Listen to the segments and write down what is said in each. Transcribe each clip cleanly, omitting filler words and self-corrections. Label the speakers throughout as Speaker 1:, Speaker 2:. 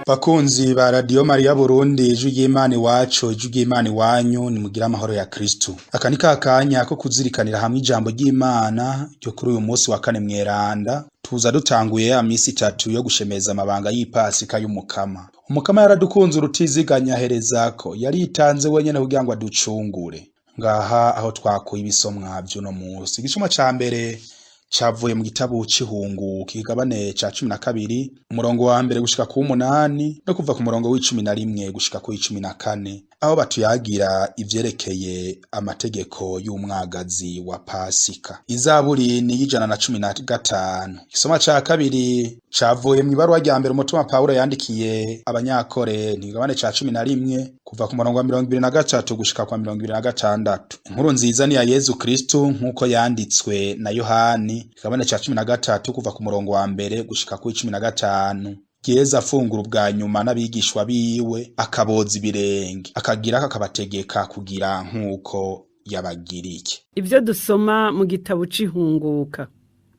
Speaker 1: Bakunzi ba Radio Maria Burundi, ijwi ry'Imana iwacu, ijwi ry'Imana iwanyu, nimugire amahoro ya Kristu. Aka ni kakanya ko kuzirikanira hamwe ijambo ry'Imana ryo kuri uyu munsi wa kane mweranda. Tuza dutanguye ya misi itatu yo gushemeza amabanga y'Ipasika y'Umukama. Umukama yaradukunze urutiziganya aherezako, yaritanze wenyene kugira ngo aducungure. Ngaha aho twakuye ibisomwa vy'uno musi. Igisomwa ca mbere cavuye mu gitabo c'Ihunguka, ikigabane ca 12, umurongo wa mbere gushika ku 8, no kuva ku murongo w'11 gushika ku 14, aho batuyagira ivyerekeye amategeko y'umwagazi wa Pasika. Izaburi ni 115. Igisomwa ca kabiri cavuye mw'ibaruwa rya mbere umutumwa Pawulo yandikiye Abanyakore, ikigabane ca 11, kuva ku murongo wa 23 gushika kwa 26. Inkuru nziza ni ya Yezu Kristu nk'uko yanditswe na Yohani, ikigabane ca 13, kuva ku murongo wa mbere gushika ku 15. Yezu afungura ubwa nyuma n'abigishwa biwe, akaboza ibirenge, akagira akabategeka kugira nk'uko yabagiriye.
Speaker 2: Ibyo dusoma mu gitabo c'Ihunguka.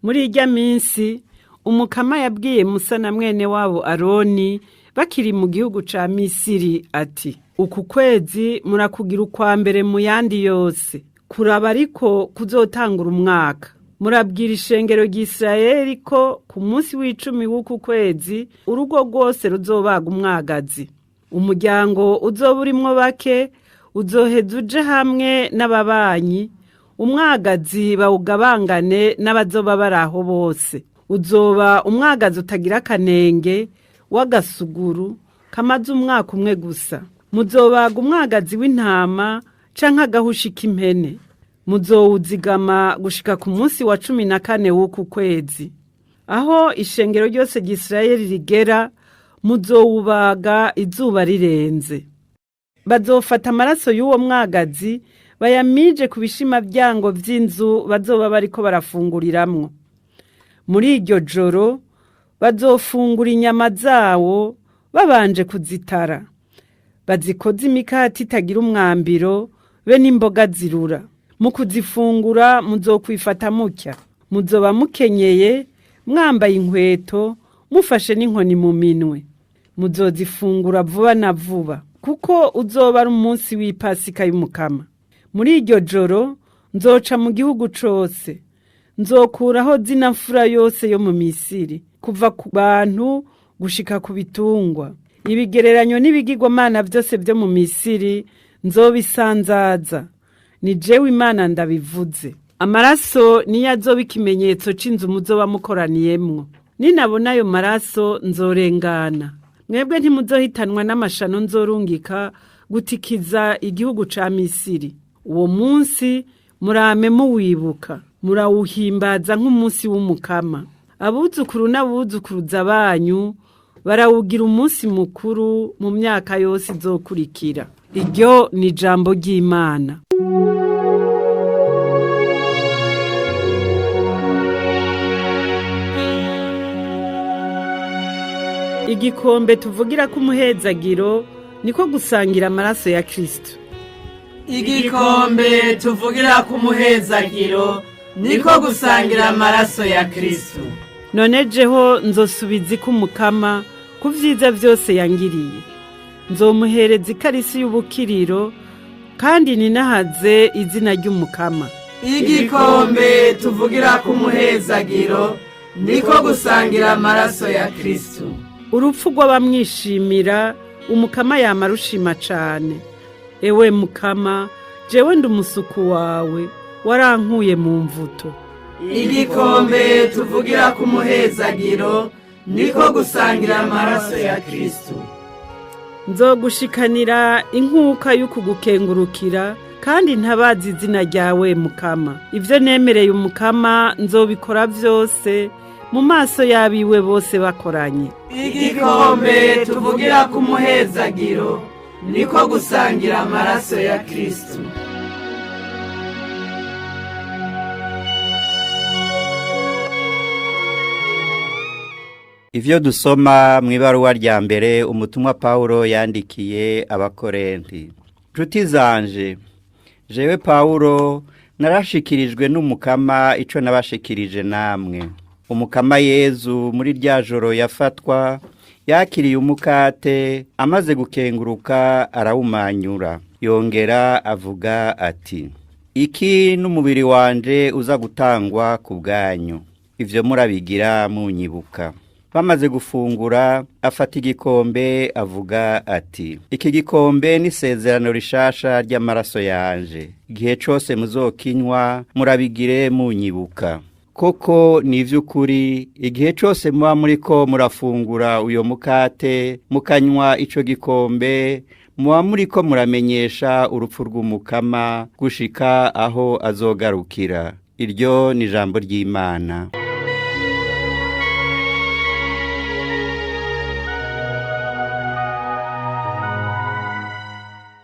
Speaker 2: Muri irya minsi, Umukama yabwiye Musa na mwene wabo Aroni bakiri mu gihugu ca Misiri ati: "Uku kwezi murakugira ukwa mbere mu yandi yose, kuraba ariko kuzotangura umwaka. Murabwira ishengero ry'Isirayeli ko ku munsi w'10 w'uku kwezi urugo rwose ruzobaga umwagazi. Umuryango uzoba urimwo bake uzoheza uje hamwe n'ababanyi, umwagazi bawugabangane n'abazoba bari aho bose. Uzoba umwagazi utagira akanenge w'agasuguru kamaze umwaka umwe gusa. Muzobaga umwagazi w'intama canke agahushi k'impene. Muzowuzigama gushika ku munsi wa 14 w'uku kwezi. Aho ishengero ryose ry'Isirayeli rigera, muzowubaga izuba rirenze. Bazofata amaraso y'uwo mwagazi bayamije ku bishima byango vy'inzu bazoba bariko barafunguriramwo. Muri iryo joro bazofungura inyama zawo babanje kuzitara, bazikoze imikati itagira umwambiro be n'imboga zirura. Mu kuzifungura muzokwifata mutya: muzoba mukenyeye, mwambaye inkweto, mufashe n'inkoni mu minwe. Muzozifungura vuba na vuba, kuko uzoba ari umunsi w'Ipasika y'Umukama. Muri iryo joro nzoca mu gihugu cose, nzokuraho zina mfura yose yo mu Misiri, kuva ku bantu gushika ku bitungwa. Ibigereranyo n'ibigirwamana vyose vyo mu Misiri nzobisanzaza. Ni jewe Imana ndabivuze. Amaraso niyo azoba ikimenyetso c'inzu muzoba mukoraniyemwo. Ninabona ayo maraso nzorengana, mwebwe ntimuzohitanwa n'amashano nzorungika gutikiza igihugu ca Misiri. Uwo munsi murame muwibuka, murawuhimbaza nk'umunsi w'Umukama. Abuzukuru n'abuzukuruza banyu barawugira umunsi mukuru mu myaka yose izokurikira." Iryo ni ijambo ry'Imana. Igikombe tuvugira ko umuhezagiro niko gusangira amaraso ya Kristo.
Speaker 3: Igikombe tuvugira ku muhezagiro niko gusangira amaraso ya Kristo.
Speaker 2: None jeho nzosubiza Umukama ku vyiza vyose yangiriye. Nzomuhereza ikarisi y'ubukiriro, kandi ninahaze izina ry'Umukama.
Speaker 3: Igikombe tuvugira ku muhezagiro niko gusangira amaraso ya Kristo.
Speaker 2: Urupfu rw'abamwishimira Umukama yama arushima cane. Ewe Mukama, jewe ndi umusuku wawe, warankuye mu mvuto.
Speaker 3: Igikombe tuvugira ku muhezagiro niko gusangira amaraso ya Kristo.
Speaker 2: Nzogushikanira inkuka y'ukugukengurukira, kandi ntabazi izina ryawe, Mukama. Ivyo nemereye Umukama nzobikora vyose mu maso y'abiwe bose bakoranye.
Speaker 3: Igikombe tuvugira ku muhezagiro niko gusangira amaraso ya Kristo.
Speaker 4: Ivyo dusoma mw'ibaruwa rya mbere umutumwa Paulo yandikiye Abakorenti. Nshuti zanje, jewe Paulo narashikirijwe n'Umukama ico nabashikirije namwe. Umukama Yezu muri rya joro yafatwa, Yakiriye umukate, amaze gukenguruka arawumanyura. Yongera avuga ati: Iki n'umubiri wanje uza gutangwa ku bwanyu. Ivyo murabigira munyibuka. Bamaze gufungura afata igikombe avuga ati: Iki gikombe ni isezerano rishasha ry'amaraso yanje. Igihe cose muzokinywa murabigire munyibuka. Koko ni ivy'ukuri, igihe cose muba muriko murafungura uyo mukate mukanywa ico gikombe, muba muriko muramenyesha urupfu rw'umukama gushika aho azogarukira. Iryo ni ijambo ry'Imana.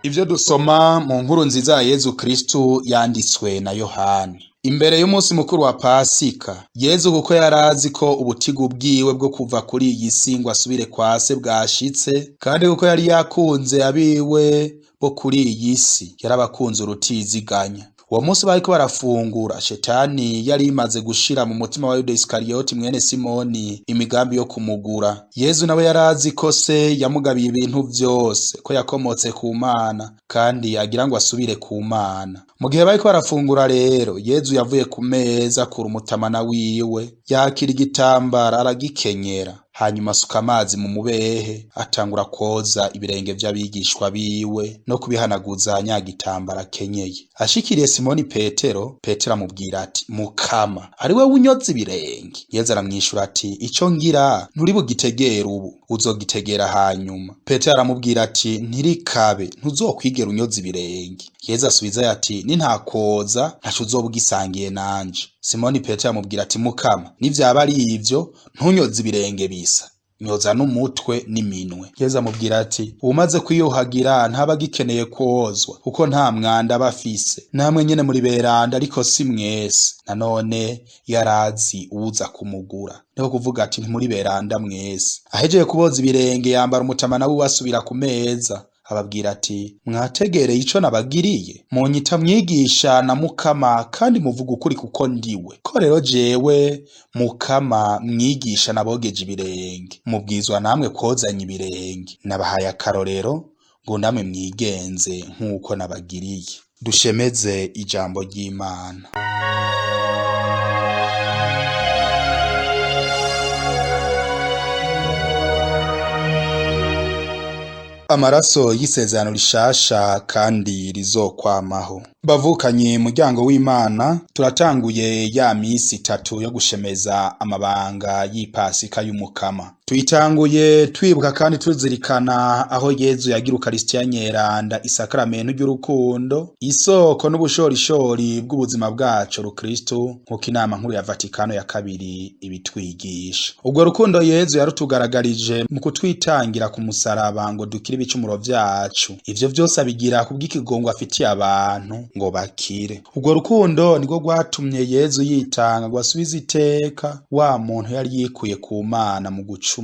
Speaker 1: Ivyo dusoma mu nkuru nziza ya Yezu Kristu yanditswe na Yohani. Imbere y'umunsi mukuru wa Pasika, Yezu kuko yarazi ko ubutigu bwiwe bwo kuva kuri iyi si ngo asubire kwa se bwashitse, kandi kuko yari yakunze abiwe bo kuri iyi si, yarabakunze urutiziganya. Uwo munsi bariko barafungura, Shetani yari imaze gushira mu mutima wa Yuda Isikariyoti mwene Simoni imigambi yo kumugura. Yezu nawe yarazi ko se yamugabiye ibintu vyose, ko yakomotse ku Mana, kandi agira ngo asubire ku Mana. Mu gihe bariko barafungura rero, Yezu yavuye ku meza akura umutamana wiwe, yakira igitambara aragikenyera. Hanyuma asuka amazi mu mubehe, atangura kwoza ibirenge vy'abigishwa biwe no kubihanaguza nya gitambara akenyeye. Ashikiriye Simoni Petero, Petero amubwira ati: Mukama, ari wewe unyoza ibirenge? Yezu aramwishura ati: Ico ngira nturi bugitegere ubu, uzogitegera hanyuma. Petero aramubwira ati: Ntirikabe, ntuzokwigera unyoza ibirenge. Yezu asubizayo ati: Nintakwoza ntaco uzoba ugisangiye nanje. Simoni Petero amubwira ati: Mukama, nivyaba ari ivyo, ntunyoze ibirenge bisa, nyoza n'umutwe n'iminwe. Yezu amubwira ati: Uwumaze kwiyuhagira ntaba agikeneye kwozwa, kuko nta mwanda aba afise. Namwe nyene muri beranda, ariko si mwese. Nanone yarazi uwuza kumugura, niko kuvuga ati: Ntimuri beranda mwese. Ahejeje kuboza ibirenge yambara umutamana wiwe asubira ku meza. Ababwira ati: Mwategereye ico nabagiriye? Munyita mwigisha na mukama, kandi muvuga ukuri kuko ndiwe. Ko rero jewe mukama mwigisha nabogeje ibirenge, mubwizwa namwe kwozanya ibirenge. Nabahaye akarorero ngo namwe mwigenze nk'uko nabagiriye. Dushemeze ijambo ry'Imana. Amaraso y'isezerano rishasha kandi rizokwamaho. Bavukanye muryango w'Imana, turatanguye ya misi itatu yo gushemeza amabanga y'Ipasika y'Umukama. Tuyitanguye twibuka kandi tuzirikana aho Yezu yagira Ukarisitiya Nyeranda, isakaramentu ry'urukundo, isoko n'ubushorishori bw'ubuzima bwacu rukristo, nk'uko inama nkuru ya Vatikano ya kabiri ibitwigisha. Ubwo rukundo Yezu yarutugaragarije mu kutwitangira ku musaraba ngo dukire ibicumuro vyacu. Ivyo vyose abigira kubw'ikigongo afitiye abantu ngo bakire. Ubwo rukundo nirwo rwatumye Yezu yitanga ngo asubize iteka wa muntu yari yikuye ku Mana mu gucumura.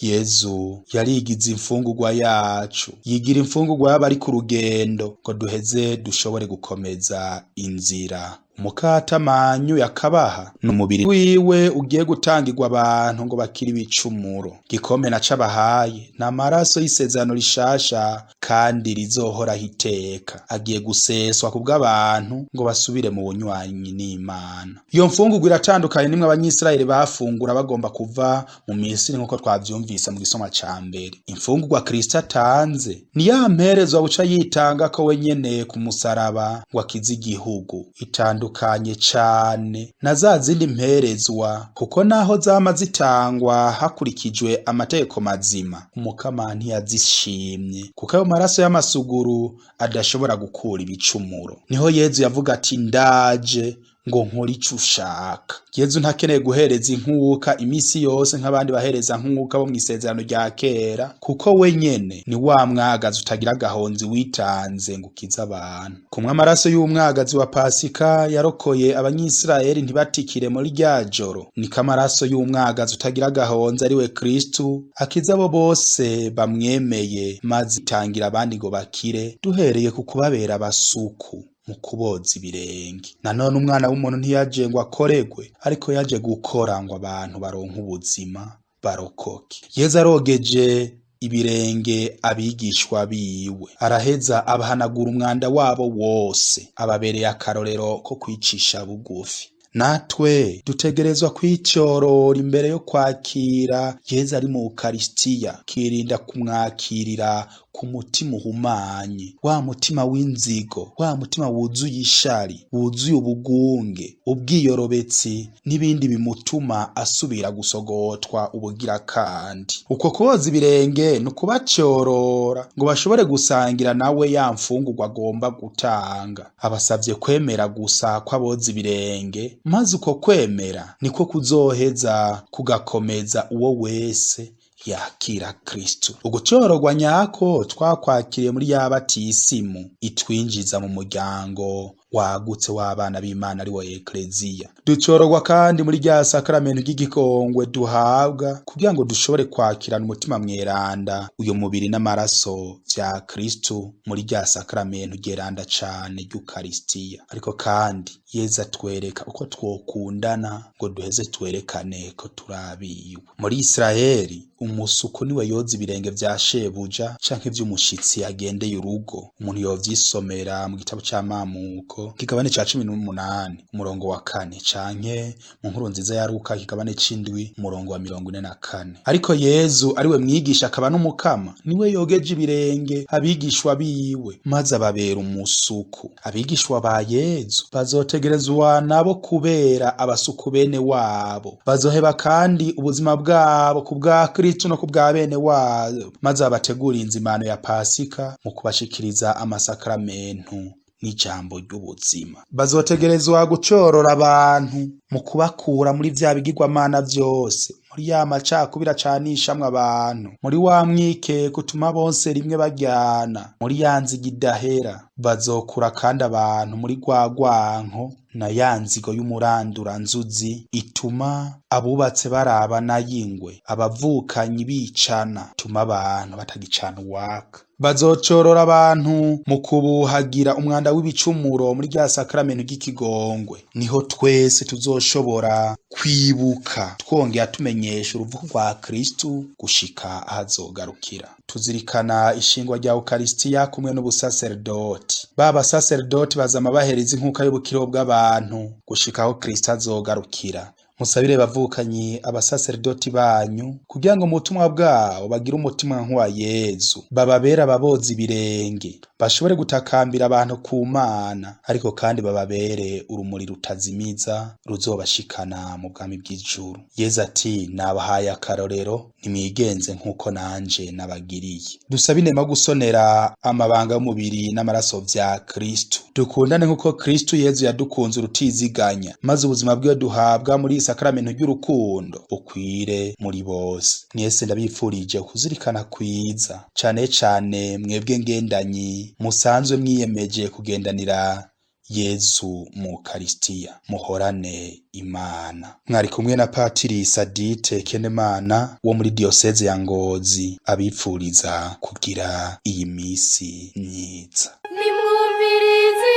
Speaker 1: Yezu yarigize imfungurwa yacu, yigira imfungurwa y'abari ku rugendo ngo duheze dushobore gukomeza inzira. Umukatamanyu yakabaha ni umubiri wiwe ugiye gutangirwa abantu ngo bakire ibicumuro. Gikombe naco abahaye ni amaraso y'isezerano rishasha kandi rizohoraho iteka, agiye guseswa kubw'abantu ngo basubire mu bunywanyi n'Imana. Iyo mfungurwa iratandukanye nimwe abanyisirayeli bafungura bagomba kuva mu Misiri, nk'uko twavyumvise mu gisoma ca mbere. Imfungurwa Kristo atanze ni ya mperezwa buca yitanga ko wenyene ku musaraba ngo akize igihugu. Itandukanye cane na za zindi mperezwa, kuko naho zama zitangwa hakurikijwe amategeko mazima, Umukama ntiyazishimye, kuko ayo maraso y'amasuguru adashobora gukura ibicumuro. Niho Yezu yavuga ati: Ndaje ngo nkore ico ushaka. Yezu ntakeneye guhereza inkuka imisi yose nk'abandi bahereza nkuka bo mw'isezerano rya kera, kuko we nyene ni wa mwagazi utagira agahonzi witanze ngo ukize abantu. Kumwe amaraso y'umwagazi wa Pasika yarokoye abanyisirayeli ntibatikire muri rya joro, niko amaraso y'umwagazi utagira agahonzi ariwe Kristu akiza abo bose bamwemeye, maze itangira abandi ngo bakire, duhereye ku kubabera abasuku mu kuboza ibirenge. Nanone umwana w'umuntu ntiyaje ngo akoregwe, ariko yaje gukora ngo abantu baronke ubuzima, barokoke. Yezu arogeje ibirenge abigishwa biwe, araheza abahanagura umwanda wabo wose, ababereye akarorero ko kwicisha bugufi. Natwe dutegerezwa kwicyorora imbere yo kwakira Yezu ari mu Ukaristiya, kirinda kumwakirira ku mutima uhumanye, wa mutima w'inzigo, wa mutima wuzuye ishari, wuzuye ubugunge, ubwiyorobetsi n'ibindi bimutuma asubira gusogotwa ubugira kandi. Uko koza ibirenge ni ukubacyorora ngo bashobore gusangira nawe ya mfungurwa agomba gutanga. Abasavye kwemera gusa kw'aboza ibirenge, maze uko kwemera niko kuzoheza kugakomeza uwo wese yakira Kristu. Ugucororwa nyako twakwakiriye muri ya batisimu itwinjiza mu muryango wagutse w'abana b'Imana ari wo Ekleziya. Ducororwa kandi muri rya sakramentu ry'igikongwe duhabwa kugira ngo dushobore kwakirana umutima mweranda uyo mubiri n'amaraso vya Kristu muri rya sakramentu ryeranda cane ry'Ukaristiya. Ariko kandi Yezu atwereka uko twokundana ngo duheze twerekane ko turi abiwe. Muri Isiraheli umusuku niwe yoza ibirenge vya shebuja canke vy'umushitsi agendeye urugo. Umuntu yovyisomera mu gitabo c'Amamuko kigabane ca 18 umurongo wa 4 canke mu nkuru nziza ya Luka kigabane c'indwi umurongo wa 44. Ariko Yezu ariwe mwigisha akaba n'umukama, niwe yogeje ibirenge abigishwa biwe maze ababera umusuku. Abigishwa ba Yezu bazotegerezwa nabo kubera abasuku bene wabo, bazoheba kandi ubuzima bwabo ku bwa Kristu no ku bwa bene wabo, maze babategurire inzimano ya Pasika mu kubashikiriza amasakramentu n'ijambo ry'ubuzima. Bazotegerezwa gucorora abantu mu kubakura muri vya bigirwamana vyose, muri ya macakubiri acanishamwe abantu, muri wa mwikeko utuma bonse rimwe baryana, muri ya nzigo idahera. Bazokura kandi abantu muri rwa rwanko na ya nzigo y'umuranduranzuzi ituma abubatse barabana y'ingwe, abavukanyi bicana, ituma abantu batagicana uwaka. Bazocorora abantu mu kubuhagira umwanda w'ibicumuro muri rya sakramentu ry'ikigongwe. Niho twese tuzoshobora kwibuka twongera tumenyesha uruvuko rwa Kristu gushika ahazogarukira. Tuzirikana ishingwa rya Ukaristiya kumwe n'ubusaserdoti. Ba basaserdoti bazama bahereza inkuka y'ubukiriho bw'abantu gushika aho Kristo azogarukira. Musabire bavukanyi abasaserdoti banyu kugira ngo mu butumwa bwabo bagire umutima nk'uwa Yezu, bababere ababoza ibirenge, bashobore gutakambira abantu ku Mana, ariko kandi bababere urumuri rutazimiza ruzobashikana mu bwami bw'ijuru. Yezu ati nabahaye akarorero, nimwigenze nk'uko nanje nabagiriye. Dusabe inema gusonera amabanga y'umubiri n'amaraso vya Kristu. Dukundane nk'uko Kristu Yezu yadukunze urutiziganya, maze ubuzima bwiwe duhabwa muri sakramentu ry'urukundo bukwire muri bose. Mwese ndabifurije kuzirikana kwiza, cane cane mwebwe ngendanyi musanzwe mwiyemeje kugendanira Yezu mu Ukaristiya. Muhorane Imana. Mwari kumwe na Patiri Sadite Kenemana wo muri Diyoseze ya Ngozi, abipfuriza kugira iyi misi myiza.
Speaker 5: Nimwumvirize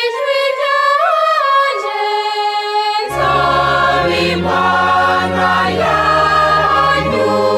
Speaker 5: ijwi ryanje, nsaba Imana yanyu.